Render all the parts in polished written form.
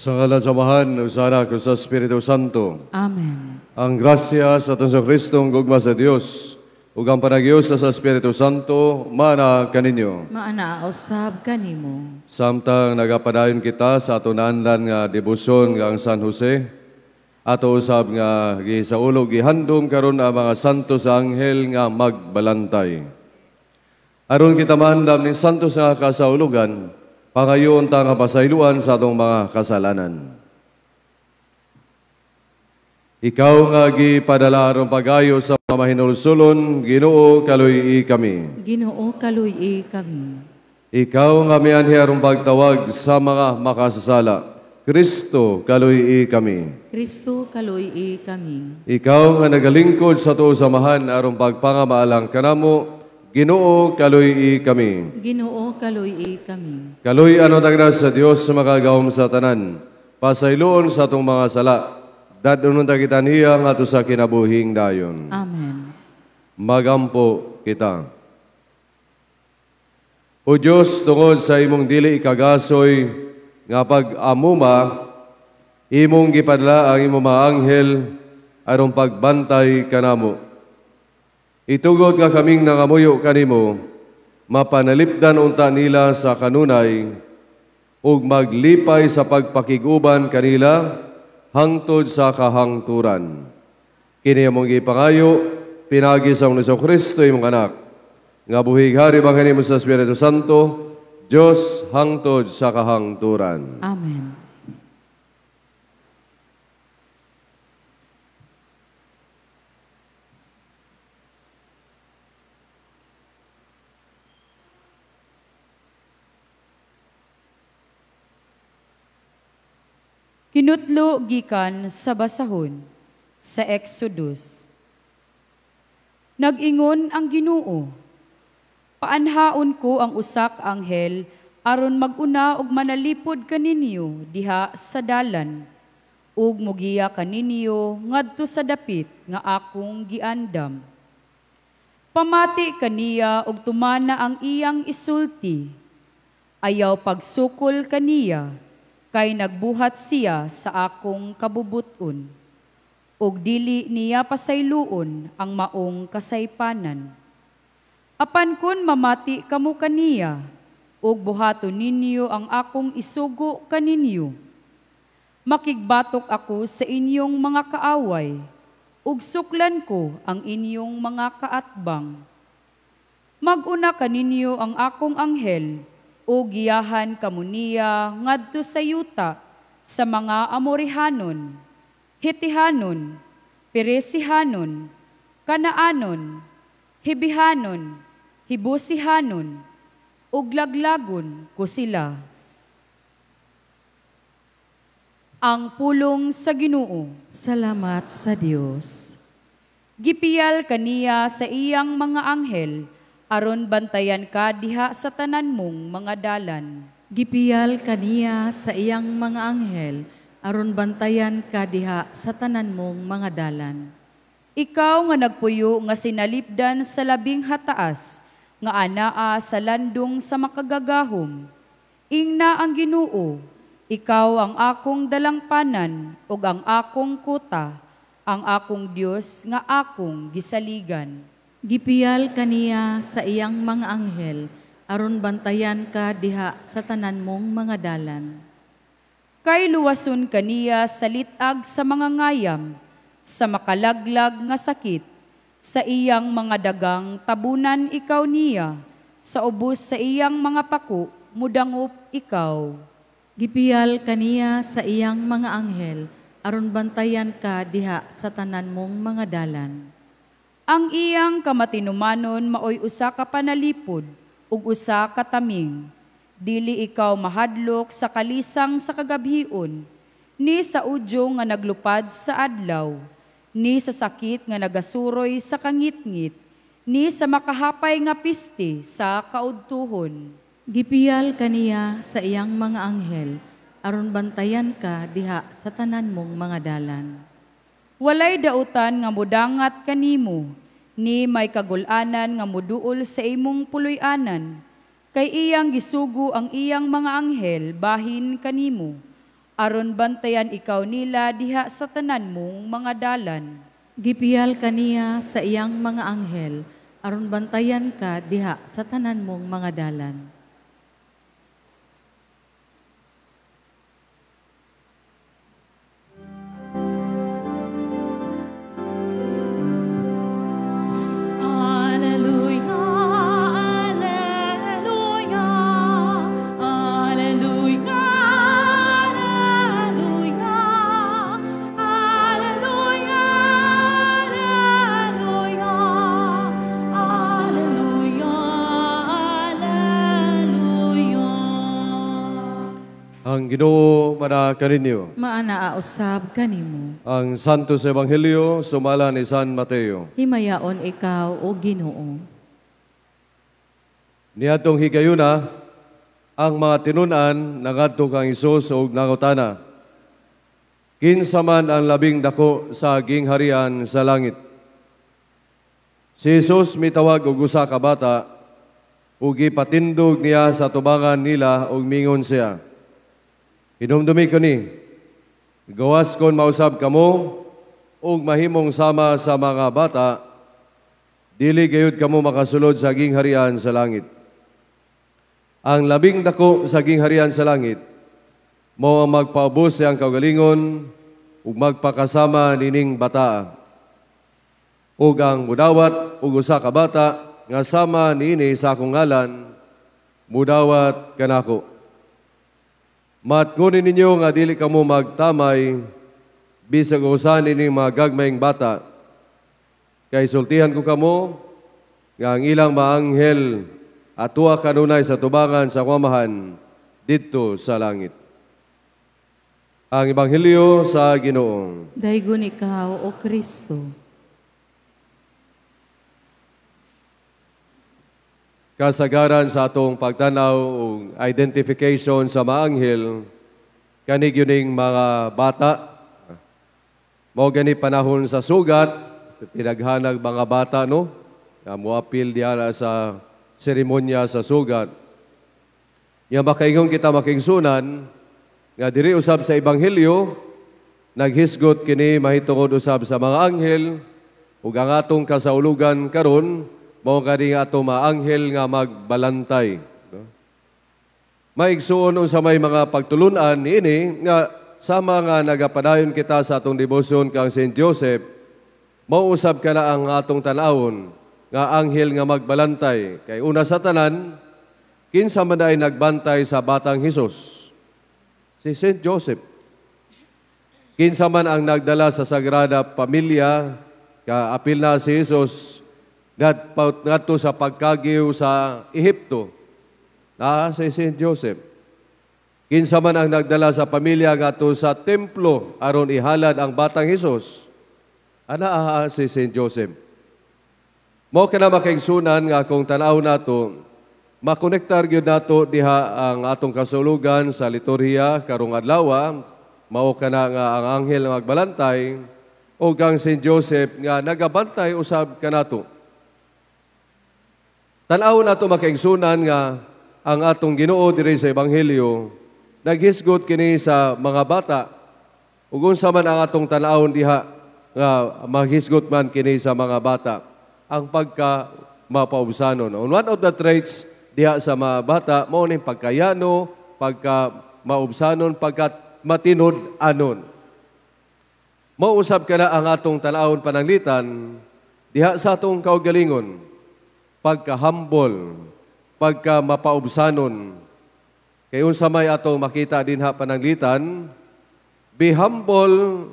Sa ngalan sa Amahan, ug sa Anak, ug sa Espiritu Santo. Amen. Ang grasya sa atong Kristo, ang gugma sa Dios, ug ang panagyosa sa Espiritu Santo, maana kaninyo. Maana usab kanimo. Samtang nagapadayon kita sa ato naandan nga debosyon nga ang San Jose, ato usab nga gisaulog gihandom karon ang mga santo sa anghel nga magbalantay. Aron kita maandam ning santo sa kasaulugan, pangayoon ta nga pasayloan sa atong mga kasalanan. Ikaw nga gipadala aron pagayo sa mga mahinulsulon, Ginoo, kaluy-i kami. Ginoo, kaluy-i kami. Ikaw nga mianhi aron pagtawag sa mga makasasala, Kristo, kaluy-i kami. Kristo, kaluy-i kami. Ikaw nga nagalingkod sa tuo samahan aron pagpangamaalang kanamo, Ginoo, kaluy-i kami. Ginoo, kaluy-i kami. Kaluy-an ta sa Dios sa makagagahom sa tanan, pasayloon sa atong mga sala, dad-onon ta kita niya ngadto sa kinabuhing dayon. Amen. Magampo kita. O Dios, tungod sa imong dili ikagasoy nga pag-amuma, imong gipadala ang imong mga anghel aron pagbantay kanamo. Itugot nga kaming nangamuyo kanimo, mapanalipdan unta nila sa kanunay, ug maglipay sa pagpakig-uban kanila hangtod sa kahangturan. Kini among gipangayo, pinaagi sa among Kristo imong anak, nga buhi hari bang kanimo sa Espiritu Santo, Dios hangtod sa kahangturan. Amen. Kinutlo gikan sa basahon sa Exodus. Nag-ingon ang Ginoo, paanhaon ko ang usa ka anghel aron mag-una og manalipod kaninyo diha sa dalan, ug mogiya kaninyo ngadto sa dapit nga akong giandam. Pamati kaniya og tumana ang iyang isulti. Ayaw pagsukol kaniya, kay nagbuhat siya sa akong kabubuton, ug dili niya pasayloon ang maong kasaypanan. Apan kun mamati kamo kaniya, ug buhaton ninyo ang akong isugo kaninyo, makigbatok ako sa inyong mga kaaway, ug suklan ko ang inyong mga kaatbang. Mag-una kaninyo ang akong anghel, o giyahan kamo niya ngadto sa yuta sa mga Amorihanon, Hitihanon, Peresihanon, Kanaanon, Hibihanon, Hibusihanon, ug laglagon ko sila. Ang pulong sa Ginoo. Salamat sa Dios. Gipiyal kaniya sa iyang mga anghel, aron bantayan ka diha sa tanan mong mga dalan. Gipiyal kaniya sa iyang mga anghel, aron bantayan ka diha sa tanan mong mga dalan. Ikaw nga nagpuyo nga sinalipdan sa labing hataas, nga anaa sa landong sa makagagahom. Ingna ang Ginoo, ikaw ang akong dalangpanan ug ang akong kuta, ang akong Dios nga akong gisaligan. Gipiyal kaniya sa iyang mga anghel, aron bantayan ka diha sa tanan mong mga dalan. Kay luwason kaniya sa litag sa mga ngayam, sa makalaglag nga sakit, sa iyang mga dagang tabunan ikaw niya, sa ubos sa iyang mga paku, mudangop ikaw. Gipiyal kaniya sa iyang mga anghel, aron bantayan ka diha sa tanan mong mga dalan. Ang iyang kamatinumanon maoy usa ka panalipod ug usa ka taming. Dili ikaw mahadlok sa kalisang sa kagabhion, ni sa udyong nga naglupad sa adlaw, ni sa sakit nga nagasuroy sa kangitngit, ni sa makahapay nga piste sa kaudtuhon. Gipiyal kaniya sa iyang mga anghel, aron bantayan ka diha sa tanan mong mga dalan. Walay dautan nga mudangat kanimo, ni may kagulanan nga muduol sa imong puloy-anan, kay iyang gisugo ang iyang mga anghel bahin kanimo, Aron bantayan ikaw nila diha sa tanan mong mga dalan. Gipiyal kaniya sa iyang mga anghel, aron bantayan ka diha sa tanan mong mga dalan. Ang Ginoo mana kaninyo. Maanaa usab kanimo. Ang Santos Ebanghelyo sumala ni San Mateo. Himayaon ikaw o Ginoo. Niadtong higayuna ang mga tinun-an nangadto kang Hesus ug nangutana. Kinsa man ang labing dako sa gingharian sa langit? Si Hesus mitawag og usa ka bata ug gipatindog niya sa tubangan nila ug mingon siya. Hinumdumi ko ni, gawas kon mausab kamo ug mahimong sama sa mga bata, dili gayud kamo makasulod sa gingharian sa langit. Ang labing dako sa gingharian sa langit, mao ang magpaubos siyang kaugalingon ug magpakasama nining bataa. Ug ang mudawat ug usa ka bata nga sama niini sa akong ngalan, mudawat kanako. Matkunin ninyo nga dili kamo magtamay bisag usa nining mga gagmayng bata. Kay sultihan ko kamo nga ang ilang maanghel atua kanunay sa tubangan sa kwamahan didto sa langit. Ang Ebanghelyo sa Ginoo. Daygon ikaw, o Kristo. Kasagaran sa atong pagtanaw o identification sa mga anghel, kani gyuning mga bata. Mao gani panahon sa sugat, pinaghanag mga bata, no? Nga moapil diha sa seremonya sa sugat. Nya makaingon kita makigsunan nga diri usab sa ebanghelyo naghisgot kini mahitungod usab sa mga anghel ug ang atong kasaulugan karon mao kani nga ato maanghel nga magbalantay. No? Maigsuon unsa may mga pagtulun-an niini nga sama nga nagapadayon kita sa atong debosyon kang Saint Joseph, mauusab kana ang atong tan-awon nga anghel nga magbalantay. Kay una sa tanan, kinsa man ay nagbantay sa batang Hesus? Si Saint Joseph. Kinsa man ang nagdala sa Sagrada Pamilya, kaapil na si Hesus ngadto sa pagkagiw sa Ehipto, na si Saint Joseph. Kinsa man ang nagdala sa pamilya ngadto sa templo aron ihalad ang batang Hesus, ana si Saint Joseph. Mao kana makaigsunan nga kung tan-aw nato, makonektar gyud nato diha ang atong kasulugan sa liturhiya karong adlaw, mao kana nga ang anghel nga magbalantay o kang Saint Joseph nga nagabantay usab kanato. Tan-aw nato makaigsunan nga ang atong Ginoo diri sa ebanghelyo naghisgot kini sa mga bata ug unsa man ang atong tan-awon diha nga maghisgot man kini sa mga bata ang pagka mapaubsanon. One of the traits diha sa mga bata mao ning pagkayano, pagka maubsanon, pagka matinud-anon. Mausab kana ang atong tan-awon pananglitan diha sa atong kaugalingon, pagka-humble, pagka mapaubsanon. Kay unsa may atong makita dinha pananglitan, be humble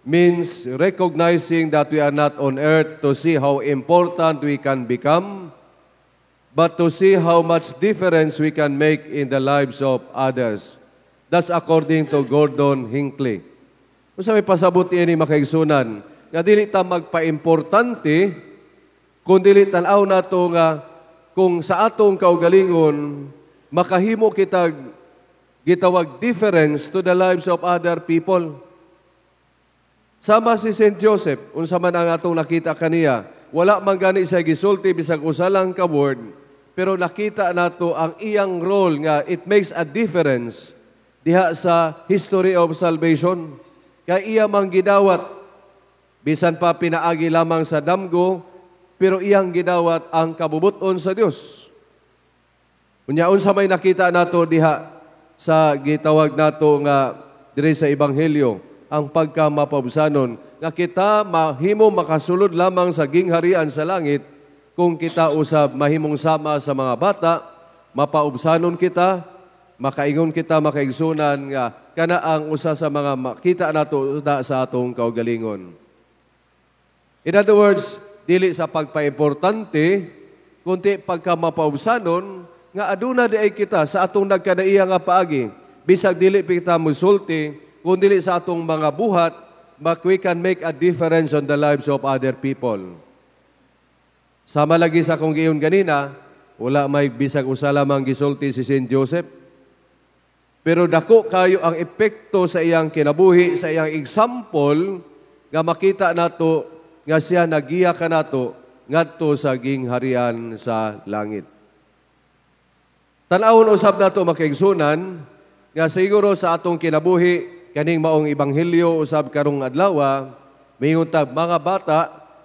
means recognizing that we are not on earth to see how important we can become, but to see how much difference we can make in the lives of others. That's according to Gordon Hinckley. Unsa may pasabot ini makaigsunan, nga dili ta magpaimportante, kun dili tan-aw nato nga kung sa atong kaugalingon makahimo kitag gitawag difference to the lives of other people. Sama si Saint Joseph, unsa man ang atong nakita kaniya, wala man gani siya gisulti bisag usa lang ka word, pero nakita nato ang iyang role nga it makes a difference diha sa history of salvation. Kay iya mang gidawat, bisan pa pinaagi lamang sa damgo, pero iyang gidawat ang kabubuton sa Dios. Unya, unsa may nakita nato diha sa gitawag nato nga diri sa Ebanghelyo, ang pagkamapaubsanon, nga kita mahimo makasulod lamang sa gingharian sa langit kung kita usab mahimong sama sa mga bata, mapaubsanon kita, makaingon kita, makaigsunan nga kana ang usa sa mga makita nato sa atong kaugalingon. In other words, dili sa pagpaimportante, kundi pagkamapaubsanon nga aduna di ay kita sa atong nagkanaiya nga paagi. Bisag dili pa kita musulti, kung dili sa atong mga buhat, but we can make a difference on the lives of other people. Sama lagi sa akong giingon ganina, wala may bisag usa lamang gisulti si Saint Joseph. Pero dako kayo ang epekto sa iyang kinabuhi, sa iyang example, nga makita nato nga siya nagiya kanato ngadto sa gingharian sa langit. Tan-awon usab nato, makaigsunan, nga siguro sa atong kinabuhi kaning maong ebanghelyo usab karong adlaw, mingon tag mga bata,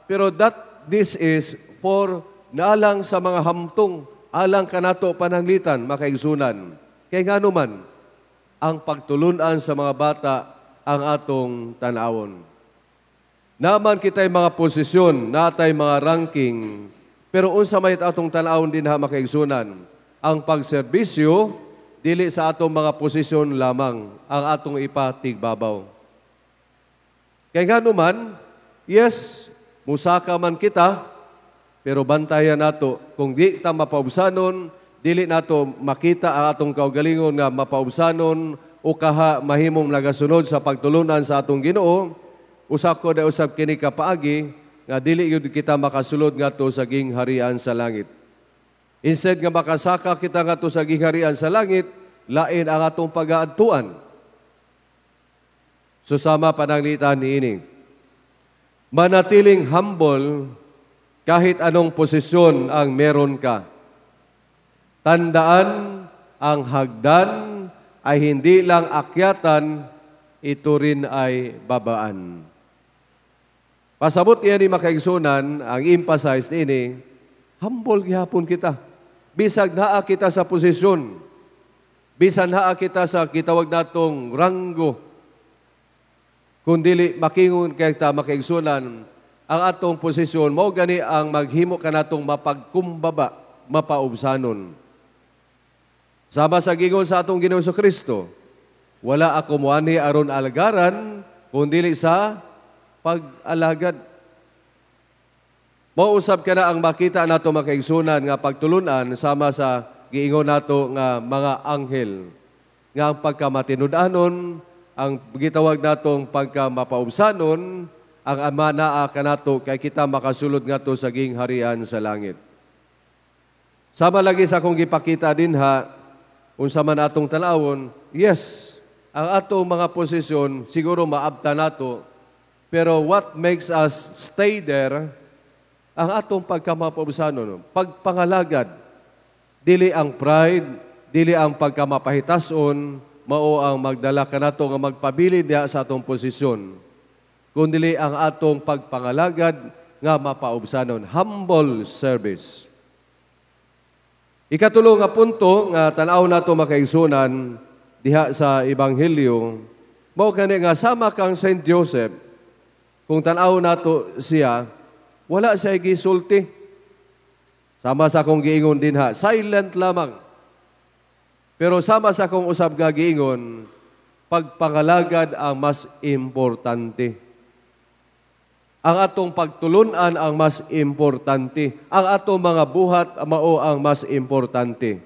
pero that this is for naalang sa mga hamtong alang kanato pananglitan, makaigsunan. Kay ngano man ang pagtulunan sa mga bata ang atong tan-awon. Naman kita'y mga posisyon, natay mga ranking, pero unsa may atong tan-awon dinha, makaigsunan? Ang pagserbisyo, dili sa atong mga posisyon lamang ang atong ipatigbabaw. Kay ngano man, yes, musaka man kita, pero bantayan nato, kung di ta mapaubsanon, dili nato makita ang atong kaugalingon nga mapaubsanon o kaha mahimong nagasunod sa pagtulunan sa atong Ginoo, usa ko da usab kini ka paagi nga dili gyud kita makasulod ngadto sa gingharian sa langit. Instead nga makasaka kita ngadto sa gingharian sa langit, lain ang atong pagaadtuan. So sama pananglitan niini, manatiling humble kahit anong posisyon ang meron ka. Tandaan, ang hagdan ay hindi lang akyatan, ito rin ay babaan. Pasabot niya ni, makaigsunan, ang emphasize niini, humble gihapon kita. Bisag naa kita sa posisyon, bisan naa kita sa gitawag natong ranggo, kung dili makingon kay ta, makaigsunan, ang atong posisyon, mao gani ang maghimo kanatong mapagkumbaba, mapaubsanon. Sama sa giingon sa atong Ginoong Kristo, "Wala ako muanhi aron alagaran, kung dili sa pag-alagad." Mausab ka na ang makita nato, makaigsunan, nga pagtulunan sama sa giingon nato nga mga anghel. Nga ang pagkamatinud-anon, ang gitawag natong pagkamapaubsanon, ang ama naa kanato kay kita makasulod ngadto sa gingharian sa langit. Sama lagi sa akong gipakita dinha, unsa man atong tan-awon, yes, ang atong mga posisyon siguro maabta nato, pero what makes us stay there, ang atong pagkamapaubsanon, pagpangalagad, dili ang pride, dili ang pagkamapahitason, mao ang magdala kanato nga magpabili diha sa atong posisyon, kundili ang atong pagpangalagad nga mapaubsanon, humble service. Ikatulo nga punto nga tan-aw nato, makaigsunan, diha sa Ebanghelyo, mao kani nga sama kang Saint Joseph, kung tan-aw nato siya, wala siya gisulti. Sama sa akong giingon dinha, silent lamang. Pero sama sa akong usab nga giingon, pagpangalagad ang mas importante. Ang atong pagtulunan ang mas importante. Ang atong mga buhat mao ang mas importante.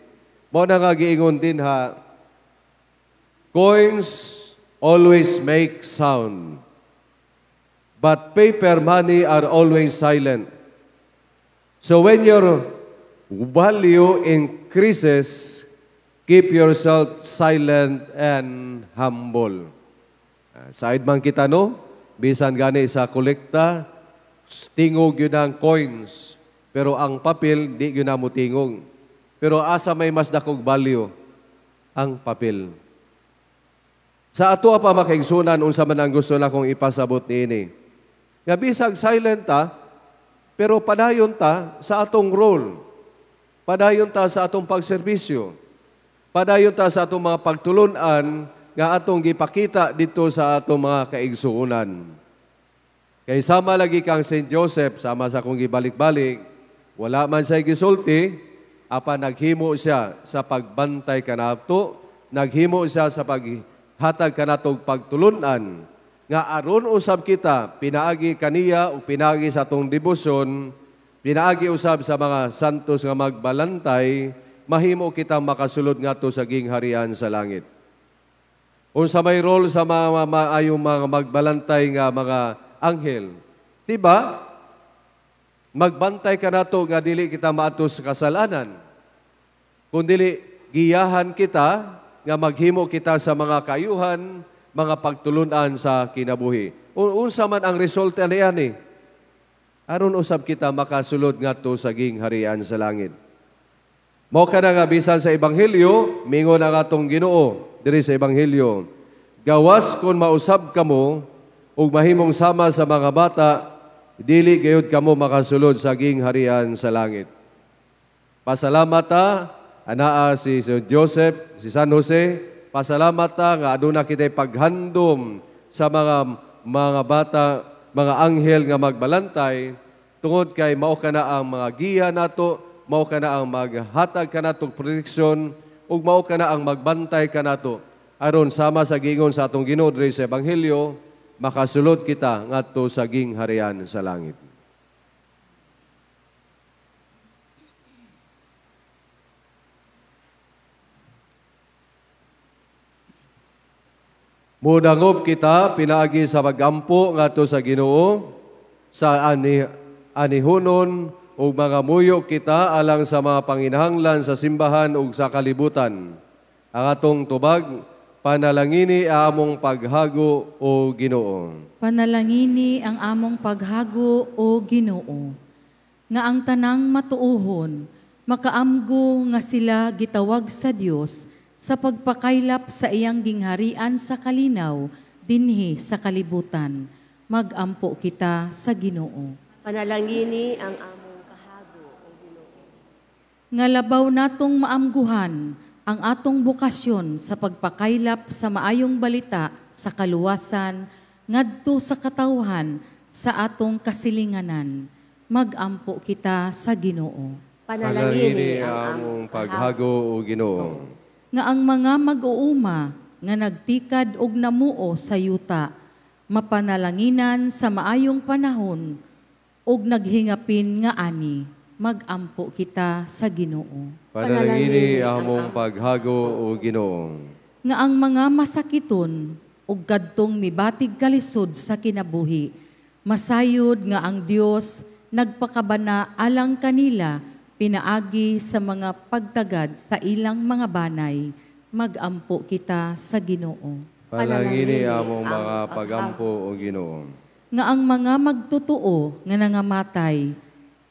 Mao na nga giingon dinha, coins always make sound, but paper money are always silent. So when your value increases, keep yourself silent and humble. Said man kita, no? Bisan gani sa kolekta, tingog gyud ang coins. Pero ang papel, di gyud na tingog. Pero asa may mas dakog value? Ang papel. Sa ato pa makaigsunan unsa man ang gusto na kong ipasabot niini. Nga bisag silent ta, pero padayon ta sa atong role. Padayon ta sa atong pagserbisyo. Padayon ta sa atong mga pagtulunan nga atong gipakita dito sa atong mga kaigsuonan. Kay sama lagi kang Saint Joseph, sama sa akong gibalik-balik, wala man siya gisulti, apan naghimo siya sa pagbantay kanato, naghimo siya sa paghatag kanatog pagtulunan, nga aron usab kita, pinaagi kaniya o pinaagi sa atong debosyon, pinaagi usab sa mga santos nga magbalantay, mahimo kita makasulod ngadto sa gingharian sa langit. Unsa may role sa mga maayong mga magbalantay nga mga anghel? Diba? Magbantay kanato nga dili kita maadto sa kasalanan. Kung dili giyahan kita nga maghimo kita sa mga kayuhan, mga pagtulunan sa kinabuhi. Unsa man ang resulta niyan eh? Aron usab kita makasulod ngadto sa gingharian sa langit. Mao kana nga bisan sa ebanghelyo, mingon ang atong Ginoo diri sa ebanghelyo, gawas kon mausab kamo ug mahimong sama sa mga bata, dili gayud kamo makasulod sa gingharian sa langit. Pasalamat ta anaa si Joseph, si San Jose, pasalamat ta nga aduna kitay paghandom sa mga bata, mga anghel nga magbalantay, tungod kay mao kana ang mga giya nato, mao kana ang maghatag kanatong proteksyon, ug mao kana ang magbantay kanato aron sama sa gingon sa atong Ginoo diri sa ebanghelyo, makasulod kita ngadto sa gingharian sa langit. Mudangop kita pinaagi sa pagampo ngadto sa Ginoo sa anihunon ug mga muyo kita alang sa mga panginahanglan sa simbahan ug sa kalibutan. Ang atong tubag, panalangini ang among paghago o Ginoo. Panalangini ang among paghago o Ginoo. Nga ang tanang matuohon, makaamgo nga sila gitawag sa Dios sa pagpakaylap sa iyang gingharian sa kalinaw dinhi sa kalibutan. Magampo kita sa Ginoo. Panalangini ang among kahago o Ginoo. Nga labaw natong maamguhan ang atong bokasyon sa pagpakaylap sa maayong balita sa kaluwasan ngadto sa katawhan sa atong kasilinganan. Magampo kita sa Ginoo. Panalangini ang among paghago o Ginoo. Nga ang mga mag-uuma nga nagtikad og namuo sa yuta, mapanalanginan sa maayong panahon og naghingapin nga ani. Magampo kita sa Ginoo. Panalangini ang among paghago o Ginoo. Nga ang mga masakiton og kadtong mibatig kalisod sa kinabuhi, masayod nga ang Dios nagpakabana alang kanila pinaagi sa mga pagtagad sa ilang mga banay. Magampo kita sa Ginoo. Panalangini among mga pagampo o Ginoo. Nga ang mga magtotoo nga nangamatay,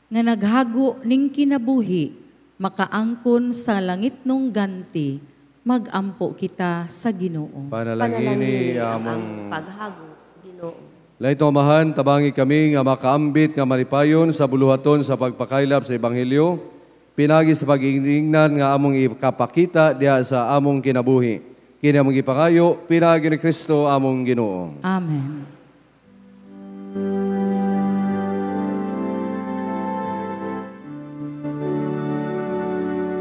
nga naghago ning kinabuhi, makaangkon sa langit nung ganti, magampo kita sa Ginoo. Panalangini among paghago, Ginoo. Laito amahan, tabangi kami nga makaambit nga malipayon sa buluhaton sa pagpakaylap sa ebanghelyo, pinagi sa pag-ingnan nga among ikapakita diha sa among kinabuhi. Kini among gipangayo, pinagi ni Kristo among Ginoo. Amen.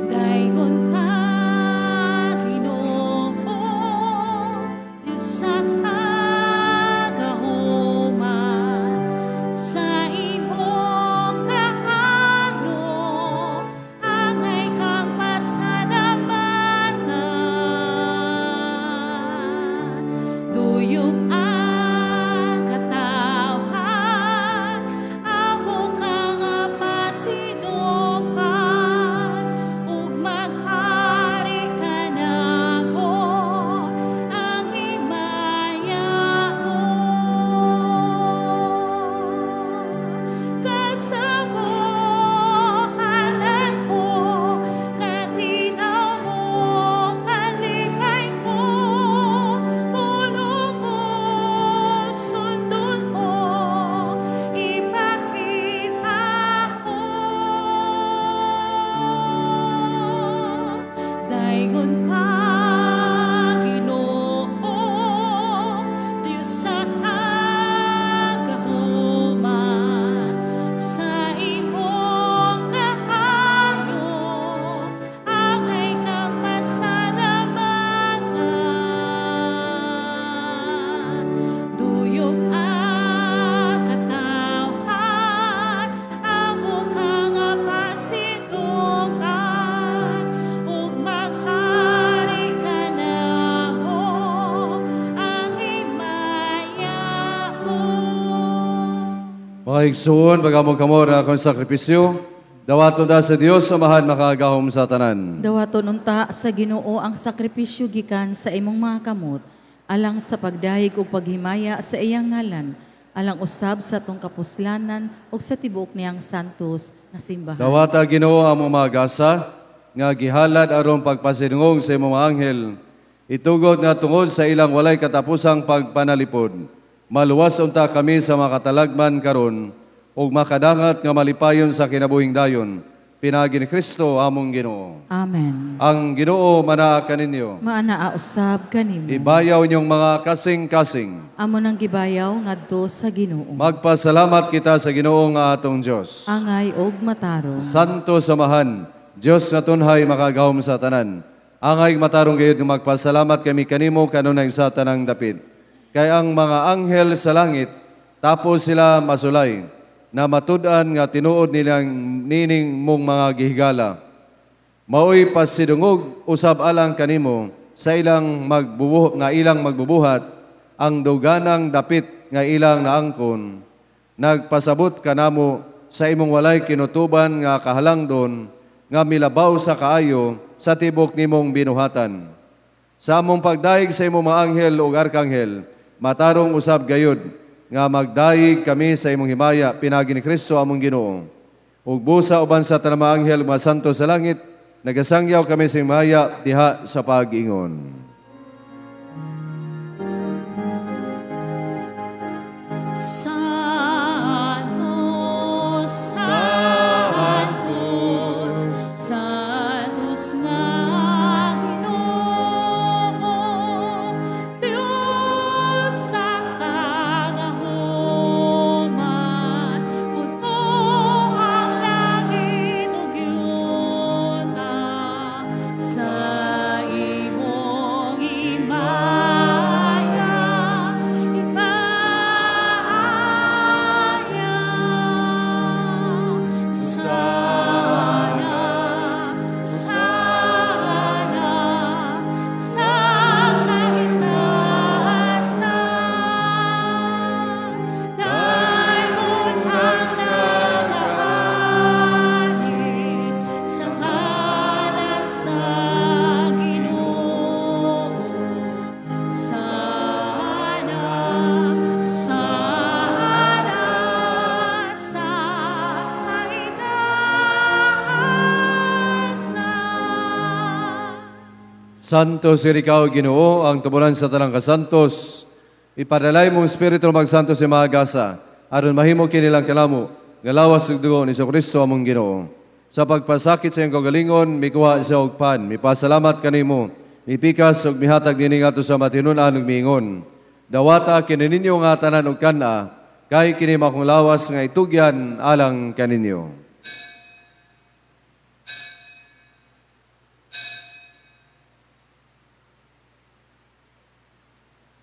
Daygon ka, Ginoo, Diyos sa kagahuma, sa imong kaayo, angay kang pasalamatan. Duyog ang Mga igsoon, pagamong kamo na akong sakripisyo, dawaton da sa Dios Amahan makagahom sa tanan. Dawaton unta sa Ginoo ang sakripisyo gikan sa imong mga kamot, alang sa pagdayeg ug paghimaya sa iyang ngalan, alang usab sa atong kapuslanan ug sa tibuok niyang santos nga simbahan. Dawata Ginoo ang mga gasa nga gihalad aron pagpasidungog sa imong mga anghel, itugot nga tungod sa ilang walay katapusang pagpanalipod. Maluwas unta kami sa mga katalagman karon ug makadangat nga malipayon sa kinabuhing dayon. Pinaagi ni Kristo among Ginoo. Amen. Ang Ginoo manaa kaninyo. Maanaa usab kanimo. Ibayaw inyong mga kasing-kasing. Amo nang gibayaw ngadto sa Ginoo. Magpasalamat kita sa Ginoo nga atong Dios. Angay og matarong. Santo Samahan, Dios nga tunhay makagahom sa tanan. Angay matarong gayud nga magpasalamat kami kanimo kanunay sa tanang dapit. Kay ang mga anghel sa langit, tapos sila masulay, na matud-an nga tinuod nilang nining mong mga gihigala. Maoy pasidungog usab alang kanimo sa ilang nga ilang magbubuhat ang duganang dapit nga ilang naangkon. Nagpasabot kanamo sa imong walay kinutuban nga kahalangdon nga milabaw sa kaayo sa tibok nimong binuhatan. Sa among pagdayeg sa imong mga anghel ug arkanghel, matarong usab gayud nga magdayeg kami sa imong himaya pinaagi ni Kristo among Ginoo. Ug busa uban sa tanang mga anghel mga santo sa langit, nagasangyaw kami sa himaya diha sa pag-ingon. Santo, Santos, Santos nga Ginoo, Dios sa kagahoman, puno ang langit ug yuta sa imong himaya, himaya. Sana, sana, sa kahitasan, dayon ang nagaari sa ngalan sa Ginoo. Sana, sana, sa kahitasan. Santo sir ikaw, Ginoo, ang tuburan sa tanang kasantos. Ipadalay mong Espiritu magsanto sa mga gasa, aron mahimo kinilang kalamo, nga lawas ug dugo ni Kristo among Ginoo. Sa pagpasakit sa iyang kaugalingon, mikuha siya og pan, mipasalamat kanimo, mipikas ug mihatag dinhi ngadto sa matinun-an ug miingon. Dawata kini ninyo nga tanan og kan-a, kay kini makong lawas nga itugyan alang kaninyo.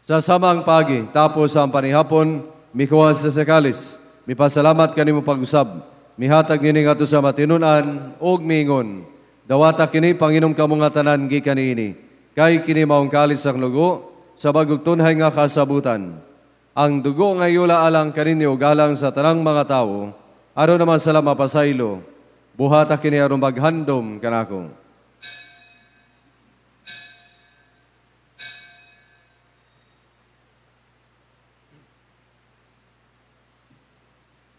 Sa samang pagi, tapos ang panihapon, mikuha sa sakalis, mipasalamat kanimo pag-usab, mihatag nini ngadto sa matinun-an ug miingon. Dawata kini panginom kamo nga tanan gikan niini, kay kini maong kalis ang dugo sa bagong tunhay nga kasabutan. Ang dugo nga yula alang kaninyo galang sa tanang mga tawo, aron naman sila mapasaylo. Buhata kini aron maghandom kanako.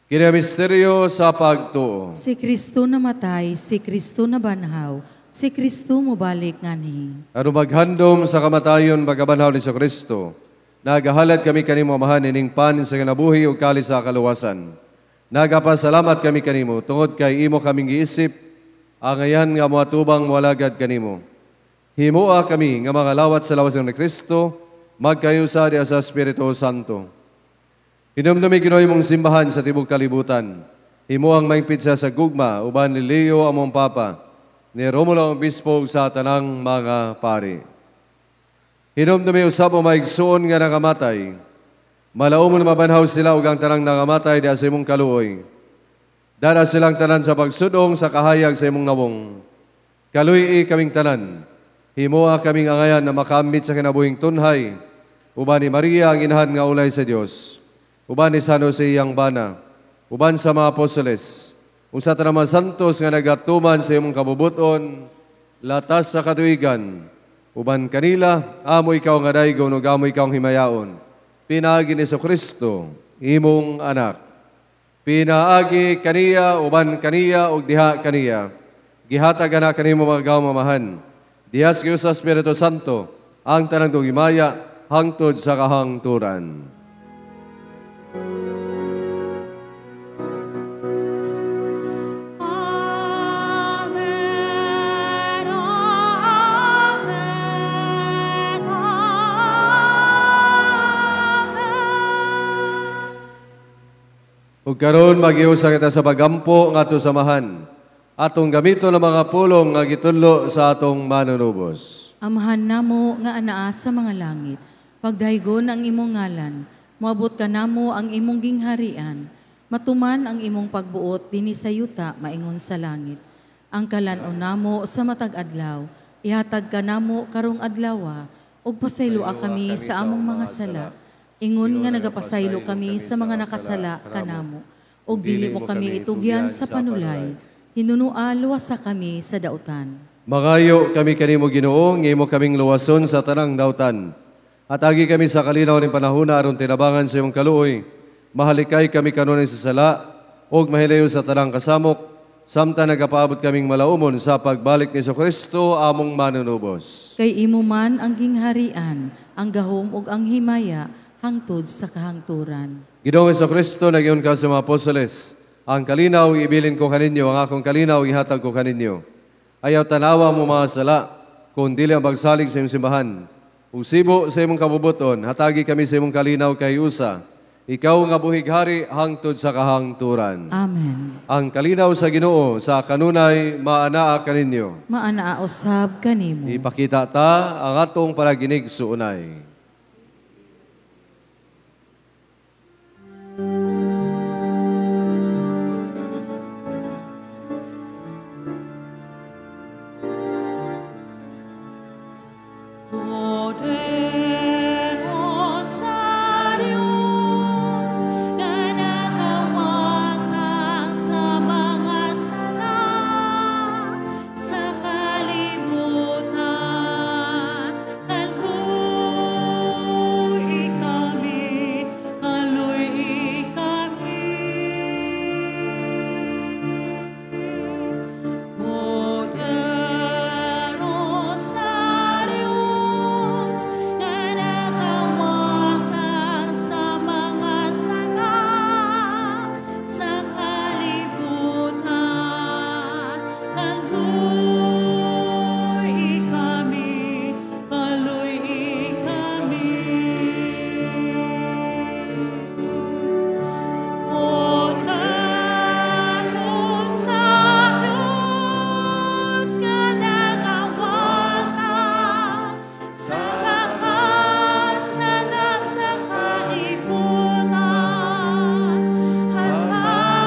Kini ang misteryo sa pagtuo. Si Kristo namatay, si Kristo nabanhaw, si Kristo mobalik nganhi. Aron maghandom sa kamatayon pagkabanhaw ni Kristo, nagahalad kami kanimo Amahan ining pan sa kinabuhi ug kalis sa kaluwasan. Nagapasalamat kami kanimo tungod kay imo kaming giisip angayan nga moatubang moalagad kanimo. Himoa kami nga mga lawat sa lawas ni Kristo, magkayusa diha sa Espiritu Santo. Hinumdumi Ginoo imong simbahan sa tibok kalibutan. Himo ang maingpit siya sa gugma uban ni Leo among Papa, ni Romulo ang Obispo ug sa tanang mga pari. Hinumdumi usab ang maigsuon nga nakamatay. Malaumon mabanhaw sila ug ang tanang nakamatay diha sa imong kaluoy. Dara silang tanan sa pagsudong sa kahayag sa imong nawong. Kaluy-i kaming tanan. Himoa kaming angayan na makamit sa kinabuhing tunhay. Uban ni Maria ang inahan nga ulay sa Dios. Uban ni San Jose iyang bana, uban sa mga apostoles, ug sa tanang mga santos nga nagatuman sa imong kabubuton, latas sa katuigan, uban kanila, amo ikaw nga daygon ug amo ikaw ang himayaon. Pinaagi ni Kristo, imong anak. Pinaagi kaniya, uban kaniya, ug diha kaniya. Gihatag ana kanimo mga gawmamahan. Diha sa Espiritu Santo, ang tanang himaya hangtod sa kahangturan. Amen, Amen, Amen. Ug karon magiusa kita sa pagampo ngadto sa Amahan. Atong gamiton ang mga pulong nga gitudlo sa atong manunubos. Amahan namo nga anaa sa mga langit, pagdaygon ang imong ngalan, moabot kanamo ang imong gingharian, matuman ang imong pagbuot dinhi sa yuta maingon sa langit. Ang kalan-on namo sa matag adlaw, ihatag kanamo karong adlawa, ug pasayloa kami sa among mga sala, ingon nga nagapasaylo kami sa mga nakasala kanamo, ug dili mo kami itugyan sa panulay, hinunua luwasa kami sa dautan. Mangayo kami kanimo Ginoo, nga imo kaming luwason sa tanang dautan. At agi kami sa kalinaw ning panahona aron tinabangan sa imong kaluoy. Mahalikay kami kanunay sa sala ug mahilayo sa tanang kasamok, samtang nagapaabot kaming malaumon sa pagbalik ni Kristo among manunubos. Kay imo man ang gingharian, ang gahom ug ang himaya hangtod sa kahangturan. Ginoong Kristo, nagyon ka sa mga apostoles, ang kalinaw ibilin ko kaninyo, ang akong kalinaw ihatag ko kaninyo. Ayaw tanawa mo mga sala, kung dili ang pagsalig sa imong simbahan. Ug sibo sa imong kabubuton, hatagi kami sa imong kalinaw kay usa. Ikaw nga buhig-hari hangtod sa kahangturan. Amen. Ang kalinaw sa Ginoo sa kanunay maanaa kaninyo. Maanaa usab kanimo. Ipakita ta ang atong panaginig suunay. Poderosa Dios, nga nagawagtang sa mga sala sa kalibutan, kaluoy kami, kaluoy kami. Poderosa Dios, nga nagawagtang sa mga sala sa kalibutan, kaluoy kami, kaluoy kami. Poderosa Dios, nga nagawagtang sa mga sala sa kalibutan, hatagi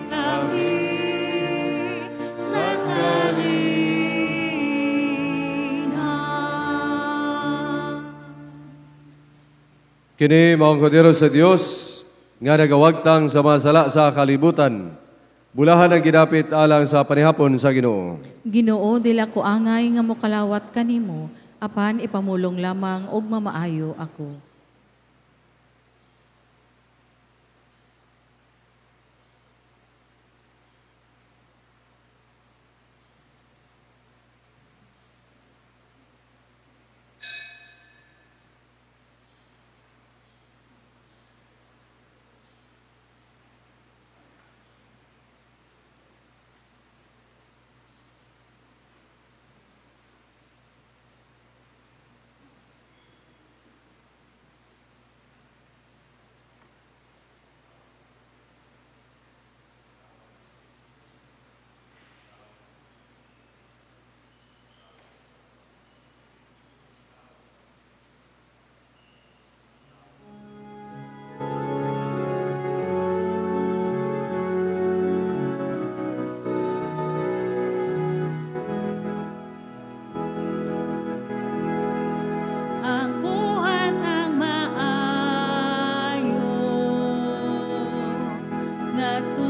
kami sa kalinaw. Kini mao ang kordero sa Dios nga nagawagtang sa mga sala sa kalibutan. Bulahan ang gidapit alang sa panihapon sa Ginoo. Ginoo, dili ako angay nga mokalawat kanimo, apan ipamulong lamang og mamaayo ako.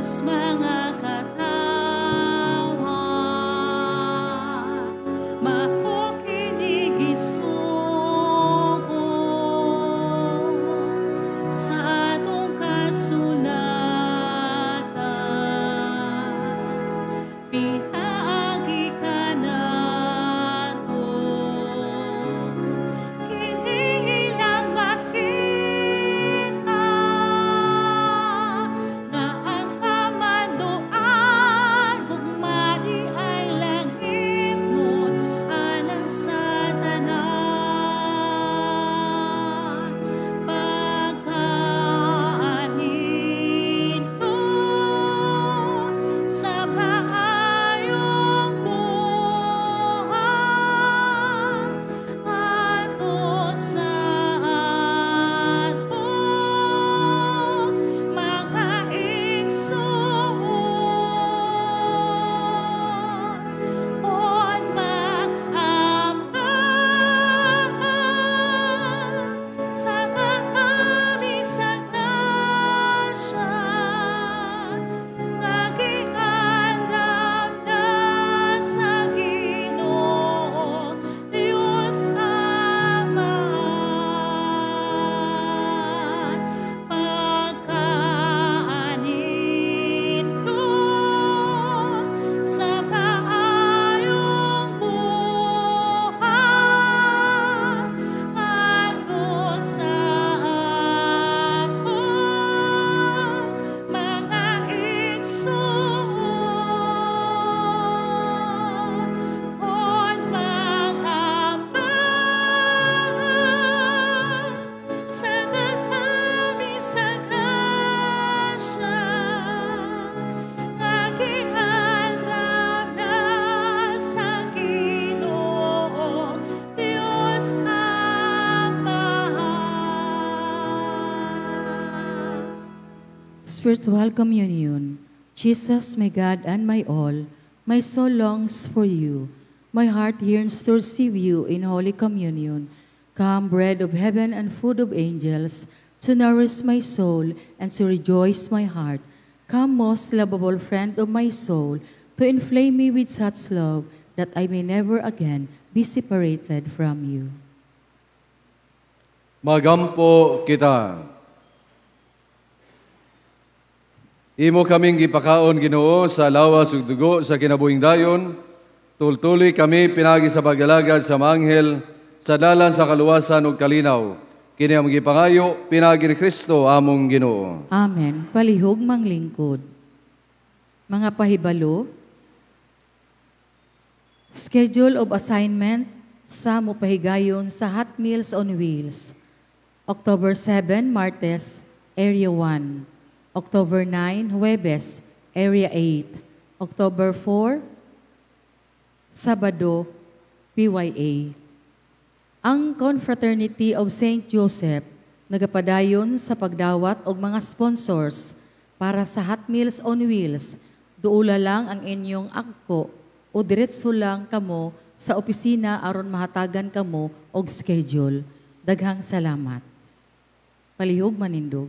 Dios mga katawhan, mao kini gisugo sa atong kasulatan, pinaagi kanato, kini ilang makita nga ang kamanduan gugma di ay langitnon alang sa tanan. Pagkaanito sa maayong buhat ato sa atong mga igsoon, kon mag-ama sa kaami sa grasya nga giandam na sa Ginoo Dios Amahan. Pagkaanito sa maayong buhat ato sa atong mga igsoon, kon mag-ama sa kaami sa grasya nga giandam na sa Ginoo Dios Amahan. Spiritual Communion. Jesus, my God and my all, my soul longs for you. My heart yearns to receive you in Holy Communion. Come, bread of heaven and food of angels, to nourish my soul and to rejoice my heart. Come, most lovable friend of my soul, to inflame me with such love that I may never again be separated from you. Magampo kita. Imo kaming gipakaon, Ginoo, sa lawas ug dugo sa kinabuhing dayon. Tultuli kami pinagi sa pag-alagad sa mga anghel sa dalan sa kaluwasan ug kalinaw. Kini ang gipangayo pinagi ni Kristo among Ginoo. Amen. Palihog manglingkod. Mga pahibalo, schedule of assignment sa mupahigayon sa Hot Meals on Wheels. October 7, Martes, Area 1. October 9, Huwebes, Area 8. October 4, Sabado, PYA. Ang Confraternity of St. Joseph nagapadayon sa pagdawat og mga sponsors para sa Hot Meals on Wheels. Duula lang ang inyong agko o diretso lang kamo sa opisina aron mahatagan kamo og schedule. Daghang salamat. Palihog manindog.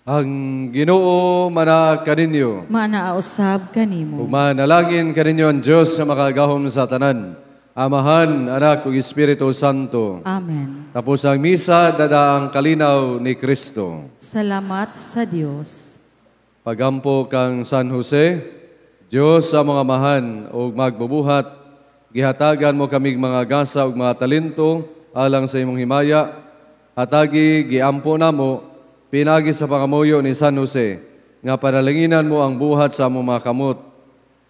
Ang Ginoo mana kaninyo. Maana usab kanimo. Ug manalangin kaninyo ang Dios sa makagahom sa tanan, Amahan, Anak ug Espiritu Santo. Amen. Tapos ang misa, dada ang kalinaw ni Kristo. Salamat sa Dios. Pagampo kang San Jose, Dios sa mga amahan ug magbubuhat, gihatagan mo kamig mga gasa ug mga talento alang sa imong himaya. Hatagi giampo namo pinagi sa pangamuyo ni San Jose nga panalanginan mo ang buhat sa among mga kamot.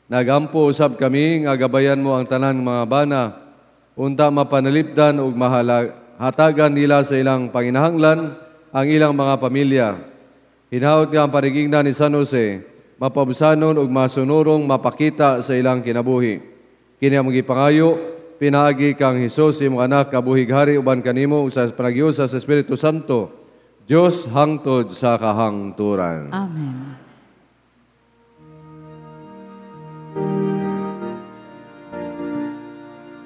Nagampo usab kami nga gabayan mo ang tanan mga bana unta mapanalipdan ug hatagan nila sa ilang panginahanglan ang ilang mga pamilya. Hinaot nga ang parigingna ni San Jose mapabsanon ug masunurong mapakita sa ilang kinabuhi. Kini ang gipangayo pinaagi kang Hesus imong anak kabuhig hari uban kanimo ug sa panagyosa sa Espiritu Santo, Dios hangtod sa kahangturan. Amen.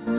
O